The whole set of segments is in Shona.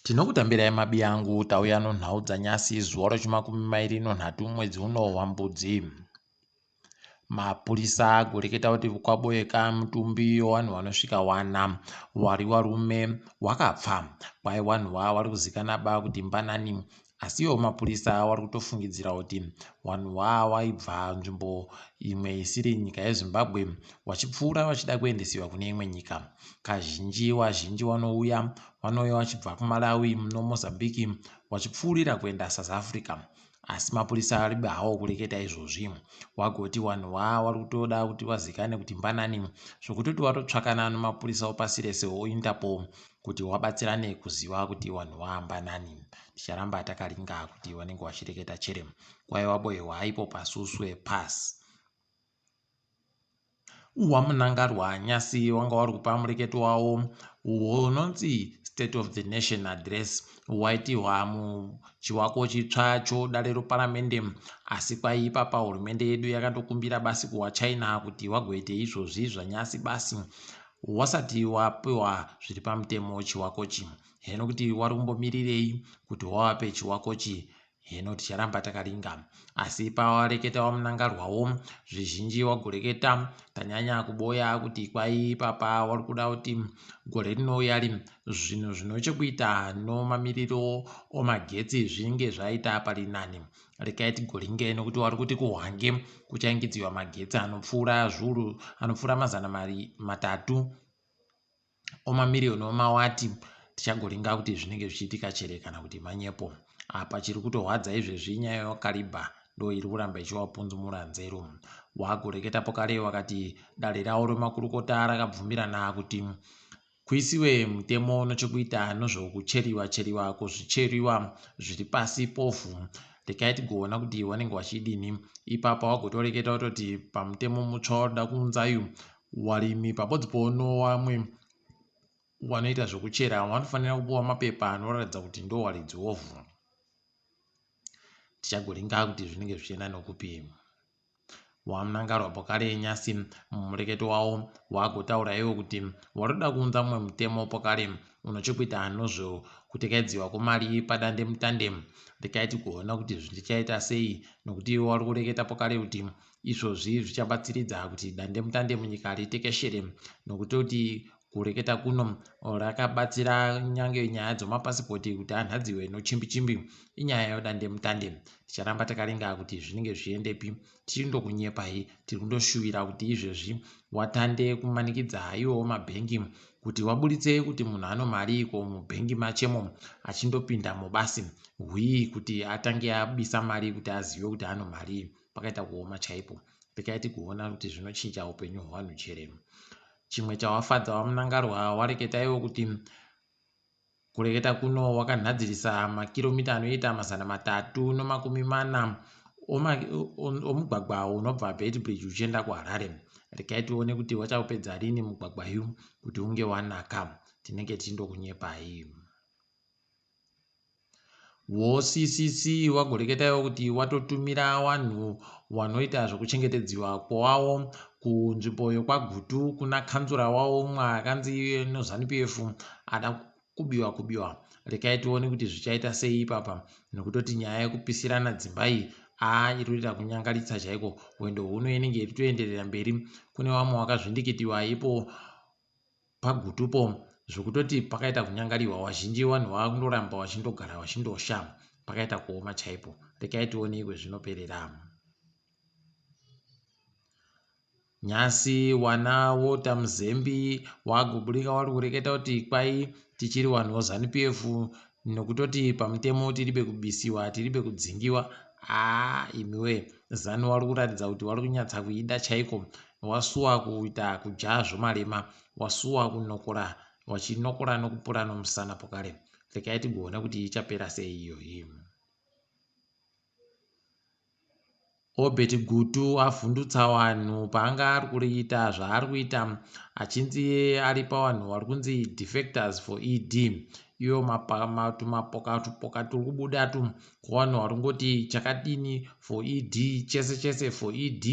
Tinokutambirai mabiyangu tauya nonhau dzanyasi zuva rechimakumi mairi nonhatu mwedzi uno waMbudzi. Mapurisa agoreketa kuti kwaboeka mutumbi wevanhu vanosvika wana wari warume wakapfa. Kwai wanhu wa wari kuzikana ba kuti mbanani asi iwo mapurisa wari kutofungidzira kuti wanhu wa waibva nzvimbo imwe isiri nyika yeZimbabwe wachipfuura wachida kuendesiwa kune imwe nyika. Kazhinji wazhinji wanouya vanouya vachibva kuMalawi noMozambique vachipfuurira kuenda South Africa. Asi mapurisa aribe hawo kureketa izvozvi. Wagoti wanhu wa wari kutoda kuti wazikane kuti mbanani zvokutoti watotsvakana nomapurisa opasi rese oInterpol kuti wabatsirane kuziva kuti wanhu wa mbanani. Ticharamba takaringa kuti wanenge wachireketa chere. Kwaiwa boehwa ipo paSuswe Pass. WaMnangarwa nyasi wanga wari kupa mureketo wawo uwo unonzi State of the Nation Address waitihwa muchiwako chitsva chodare roparamende asi kwai ipapa hurumende yedu yakandokumbira basi kuwaChina kuti wagoite izvozvi zvanyasi basi wasati wapiwa zviri pamutemo chiwakochi heno kuti wari kumbomirirei kuti wawape chiwakochi Heno ticharamba takaringa. Asi pawareketa waMnangarwawo zvizhinji wagoreketa tanyanya kuboya kuti kwai ipapa wari kuda kuti gore rinouya ri zvinhu zvinochekuita nomamiriro omagetsi zvinge zvaita pari nani. Rekai tigoringe nokuti wari kuti kuHwange kuchaingidziwa magetsi anopfuura zviuru anopfuura mazana matatu omamiriyoni omawati tichagoringa kuti zvinenge zvichiitika chere kana kuti manyepo. Apa chiri kutorwadza izvezvi inyaya yoKariba ndo iri kuramba ichiwapunzumura nzeru. Wagoreketapo kare wakati dare ravo remakurukota rakabvumirana kuti kuisiwe mutemo nochekuita nozvokucheriwa cheriwa kuzvicheriwa zviri pasi povhu. Rekai tigoona kuti wanenge wachidini. Ipapa wagotoreketa wototi pamutemo mutsva waroda kuunzayu Warimi pabodzi pono wamwe wanoita zvokuchera wanofanira kupuwa mapepa anoratidza kuti ndowaridzi wovhu. Tichagoringa kuti zvinenge zvichienda nokupi. WaMnangarwa pokare nyasi mumureketo wawo wagotaura iwo kuti waroda kuunza mumwe mutemo pokare unochekuita nozvokutekaidziwa kwemari padandemutande. Rekai tigoona kuti zvichaita sei nokuti iwo wari kureketa pokare kuti Izvozvi zvichabatsiridza kuti dandemutande munyika ritekeshere nokutoti kureketa kuno rakabatsira nyange nyaya dzomapasipoti kuti anhadziwe nochimbi-chimbi inyaya yodandemutande. Ticharamba takaringa kuti zvinenge zvichiendepi. Tichiri tiri kundoshuvira kuti izvezvi watande kumanikidza iwowo mabhengi kuti waburitse kuti munhu ano mariiko mubhengi machemo achindopinda mubasi hwii kuti atange abisa mari kuti azive kuti ano marii. Pakaita kuoma chaipo. Rekai tigoona kuti zvinochinja upenyu hwevanhu chere. Chimwe chawafadza waMnangarwa wareketa iwo kuti kureketa kuno wakanhadzirisa makiromita anoita 340 omugwagwa unobva Beitbridge uchienda kuHarare. Rekai tione kuti wachaupedza rini mugwagwa yu kuti unge wanaka. Tinenge tichindokunyepai. WoCCC wagoreketa iwo kuti watotumira wanhu wanoita zvekuchengetedziwa kwowawo kunzvimbo yokwaGutu kuna kanzura wawo umwe akanzi noZanu PF ada kubiwa kubiwa. Rekai tione kuti zvichaita sei ipapa nokutoti nyaya yekupisirana dzimba iyi aa iri kuita kunyangaritsa chaiko. Hwendo huno inenge iri kutoenderera mberi kune vamwe wakazvindikitiwa ipo paGutupo zvekutoti pakaita kunyangariwa wazhinji wanhu wakundoramba wachindogara wachindosha pakaita kuoma chaipo rekai tione kwezvinoperera. Nyasi wana Walter Mzembi wagoburika wari kureketa kuti kwai tichiri wanhu woZanu PF nokutoti pamutemo tiribe kubisiwa tiribe kudzingiwa aa imiwe Zanu wari kuratidza kuti wari kunyatsa kuida chaiko wasuwa kuita kudya zvomarema wasuwa kunokora wachinokora nokupura nomusana pokare rekai tigoona kuti ichapera sei iyoyi. Obert Gutu avhundutsa vanhu paanga ari kuita zvaari kuita achinzi ari pavanhu vari kunzi defectors for ED iyo tumapoka tupoka turi kubuda tu kuvanhu vari kungoti chakadini for ED chese chese for ED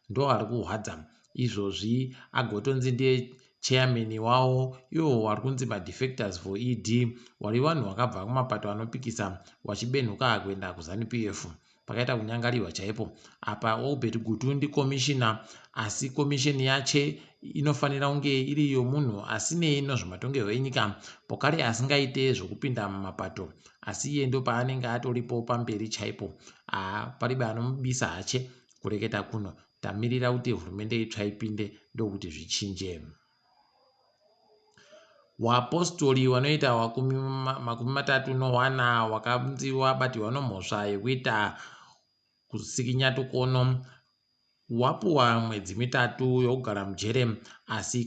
ndo vari kuhwadza izvozvi agotonzi ndiye Chairman wawo iwo wari kunzi madefectors for ED wari vanhu wakabva kumapato anopikisa wachibenhuka kuenda kuZanu PF. Pakaita kunyangariwa chaipo apa. Obert Gutu ndikomishina, asi komisheni yache inofanira kunge iri yomunhu asinei nezvematongerwo enyika, pokare asingaite zvokupinda mumapato, asi iye ndopaanenge atoripo pamberi chaipo. Haa, paribe anomubisa hache. Kureketa kuno tamirira kuti hurumende itsva ipinde, ndokuti zvichinje. Wapostori wanoita 31 wakanzi wabatirwa nomhosva yekuita kusikinya tukono wapuwa mwedzi 3 yokugara mujere, asi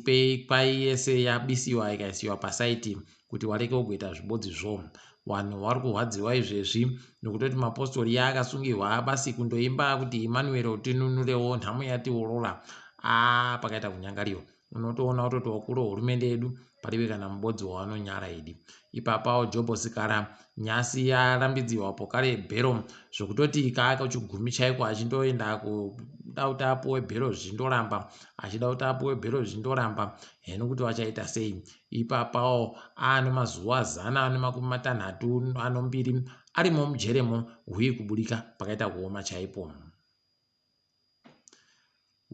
kwai yese yabisiwa ikaisiwa pasaiti kuti wareke kugoita zvibodzizvo. Vanhu vari kurwadziwa izvezvi nokutoti mapostori yaakasungirwa basi kundoimba kuti Emmanuel tinunurewo, nhamo yatiorora. A, pakaita kunyangariwa. Unotoona kutoti wakuru hurumende yedu paribe kana mubodzi wavanonyara idi. Ipapawo Jobho Sikara nyasi yarambidziwa pokare bhero, zvokutoti kaaka chigumi chaiko achindoenda kuda kuti apuwe bhero zvichindoramba, achida kuti apuwe bhero zvichindoramba. Heno kuti vachaita sei. Ipapawo aane mazuva 162 arimo mujeremo, hwii kubudika pakaita kuoma chaipo.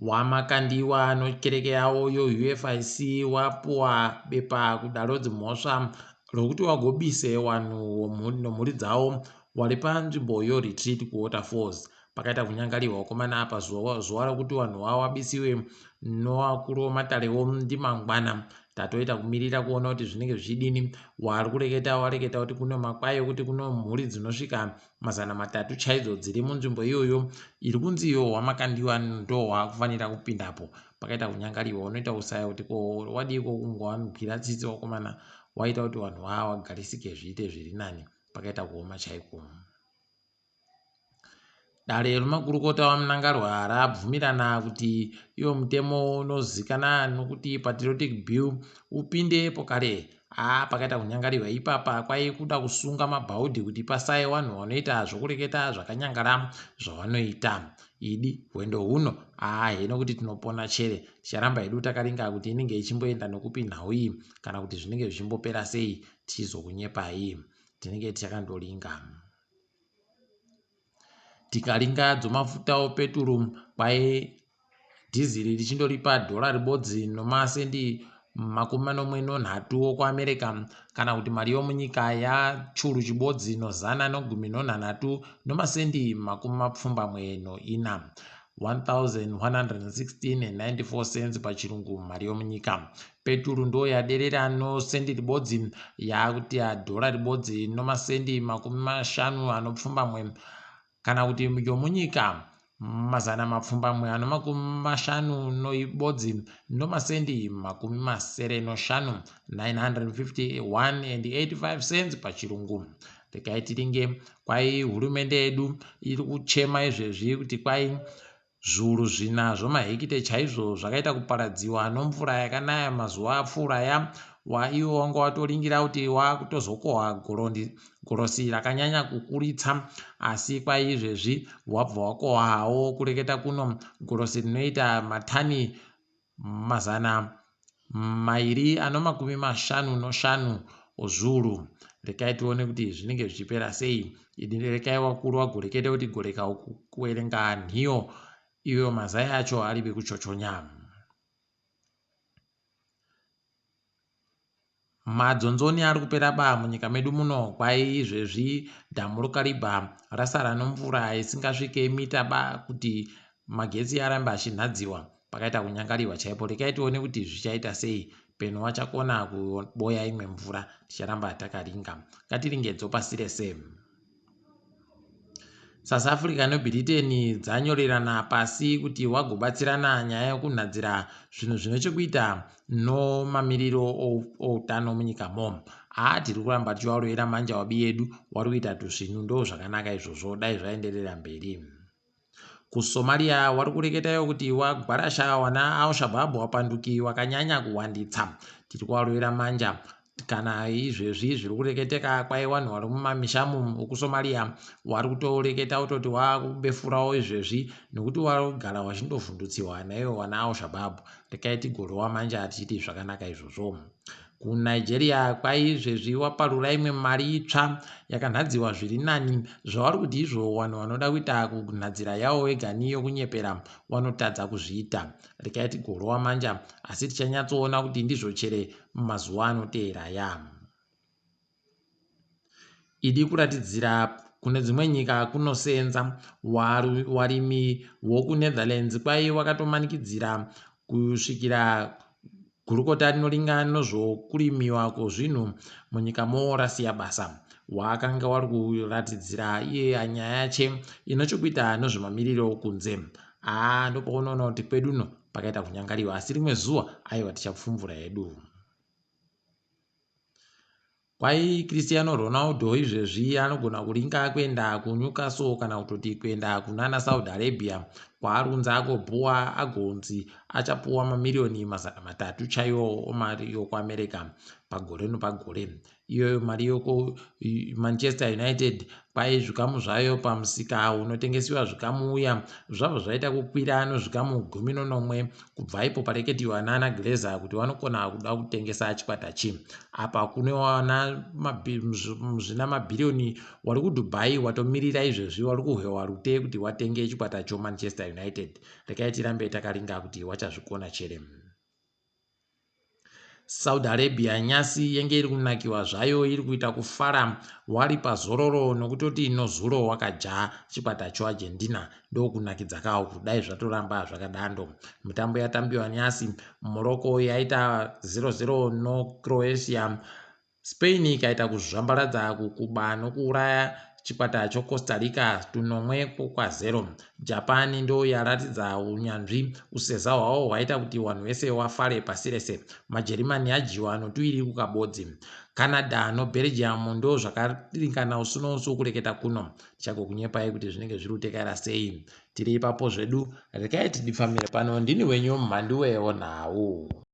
Wamakandiwa nokereke yavo yoUFIC wapuwa bepa kudaro dzimhosva rokuti wagobise vanhu nomhuri dzavo wari panzvimbo yoRetreat kuWaterfalls. Pakaita kunyangariwa vakomana apa. Zuva rokuti vanhu vawabisiwe novakuru vamatarewo ndimangwana. Tatoita kumirira kuona kuti zvinenge zvichidini. Wari kureketa wareketa kuti kune makwai ekuti kune mhuri dzinosvika 300 chaidzo dziri munzvimbo iyoyo iri kunzi iyo hwamakandiwa ndo hwakufanira kupindapo. Pakaita kunyangariwa. Unoita kusaya kuti ko wadiiko kungowanzwira tsitsi vakomana, waita kuti vanhu vava vagarisike, zviite zviri nani. Pakaita kuoma chaiko. Dare remakurukota waMnangagwa rabvumirana kuti iwo mutemo unozikana nokuti Patriotic Bill upinde pokare. Haa, pakaita kunyangariwa ipapa. Kwai kuda kusunga mabhaudhi kuti pasaye vanhu vanoita zvokureketa zvakanyangara zvavanoita. Idi hwendo huno, haa, heno kuti tinopona chere. Ticharamba hedu takaringa kuti inenge ichimboenda nokupi nhau iyi, kana kuti zvinenge zvichimbopera sei, tichizokunyepai. Tinenge tichakandoringa. Tikaringa dzomafuta opeturu, kwai dhiziri richindoripa dhora ribodzi nomasendi 73 okuAmerica, kana kuti mari yomunyika yachuru chibodzi no113 nomasendi 84, 1116.94 cents pachirungu mari yomunyika. Peturu ndo yaderera nosendi ribodzi, yaakuti dhora ribodzi nomasendi 58, kana kuti yomunyika 751 nomasendi 75, 951.85 cents pachirungu. Regai tiringe. Kwai hurumende yedu iri kuchema izvezvi kuti kwai zviuru 4 zvomahekite chaizvo zvakaita kuparadziwa nomvura yakanaya mazuva apfuura ya. Iwo wanga watoringira kuti wakutozokohwa gorosi rakanyanya kukuritsa, asi kwai izvezvi wabva wakohwa hawo, kureketa kuno, gorosi rinoita matani 255 ozviuru. Regai tione kuti zvinenge zvichipera sei. Regai wakuru wagorekete kuti goreka kuverenga nhiyo, iwo mazai acho aribe kuchochonya. Madzonzoni ari kupera ba munyika medu muno. Kwai izvezvi dhamu roKaribha rasara nomvura isingasvike mita ba kuti magetsi arambe achinhadziwa. Pakaita kunyangariwa chaipo. Regai tione kuti zvichaita sei. Peno vachakona kuboya imwe mvura. Ticharamba takaringa. Ngatiringedzo pasi rese. South Africa neBritain dzanyorerana pasi kuti wagobatsirana nyaya yokunhadzira zvinhu zvine chekuita nomamiriro outano munyikamo. Haa, tiri kuramba tichivarovera manja wabi yedu wari kuita tuzvinhu ndo zvakanaka izvozvo, dai zvaenderera mberi. KuSomalia wari kureketayo kuti wagwarasha wana Al-Shabaab wapanduki wakanyanya kuwanditsa. Tiri kuvarovera manja. Kana izvezvi zviri kureketeka kwai vanhu vari mumamishamu okuSomalia wari kutoreketa kutoti wakubefurawo izvezvi nekuti warugara wachindovhundutsiwa naivo vana Al-Shabaab. Rekai tigorowa manje tichiti zvakanaka izvozvo. KuNigeria kwai izvezvi waparura imwe mari itsva yakanhadziwa zviri nani zvavari kuti izvo vanhu vanoda kuita kunhadzira yavo vegani yokunyepera vanotadza kuzviita. Rekai tigorowa manja asi tichanyatsoona kuti ndizvo chere mumazuva anoteera aya. Idi kuratidzira kune dzimwe nyika kunosenza. Warimi wokuNetherlands kwai wakatomanikidzira kusvikira gurukota rinoringa nezvokurimiwa kwezvinhu munyika mo rasiya basa. Wakanga wari kuratidzira iye nyaya yache ine chokuita nezvemamiriro okunze. Haa ndopaunoona kuti kweduno pakaita kunyangariwa asi rimwe zuva aiwa tichapfumvura hedu. Kwai Cristiano Ronaldo izvezvi anogona kuringa kuenda kuNewcastle kana kutoti kuenda kunana Saudi Arabia kwaari kunzi agobhuwa agonzi achapuwa mamiriyoni 300 chaiwo omari yokuAmerica pagore nopagore. Iyoyo mari yoko Manchester United kwai zvikamu zvayo pamusika unotengesiwa zvikamu uya zvabva zvaita kukwira nozvikamu 17 kubva ipo pareketiwa nana Glazer kuti vanokona kuda kutengesa chikwata chi. Apa kune wana zvina mabhiriyoni wari kuDubai watomirira izvezvi wari kuhwewa rute kuti watenge chikwata cho Manchester United. Rekai tirambe takaringa kuti wachazvikona chere. Saudi Arabia nyasi yenge iri kunakiwa zvayo iri kuita kufara wari pazororo nokutoti nozuro wakaja chikwata choArgentina ndokunakidza kawo kudai zvatoramba zvakadando. Mitambo yatambiwa nyasi Morocco yaita 0-0 noCroatia. Spain ikaita kuzvambaradza kukuba nokuuraya chikwata choCosta Rica 7-0. Japan ndo yaratidza unyanzvi useza hwavo hwaita kuti vanhu vese wafare pasi rese. Majerimani adyiwa no2-2. Canada noBelgium ndo zvakaringana usu nousu kureketa kuno. Tichagokunyepai kuti zvinenge zviri kutekaira sei. Tiri ipapo zvedu rekai tidipfamire pano ndini wenyu mhanduwe wonhau.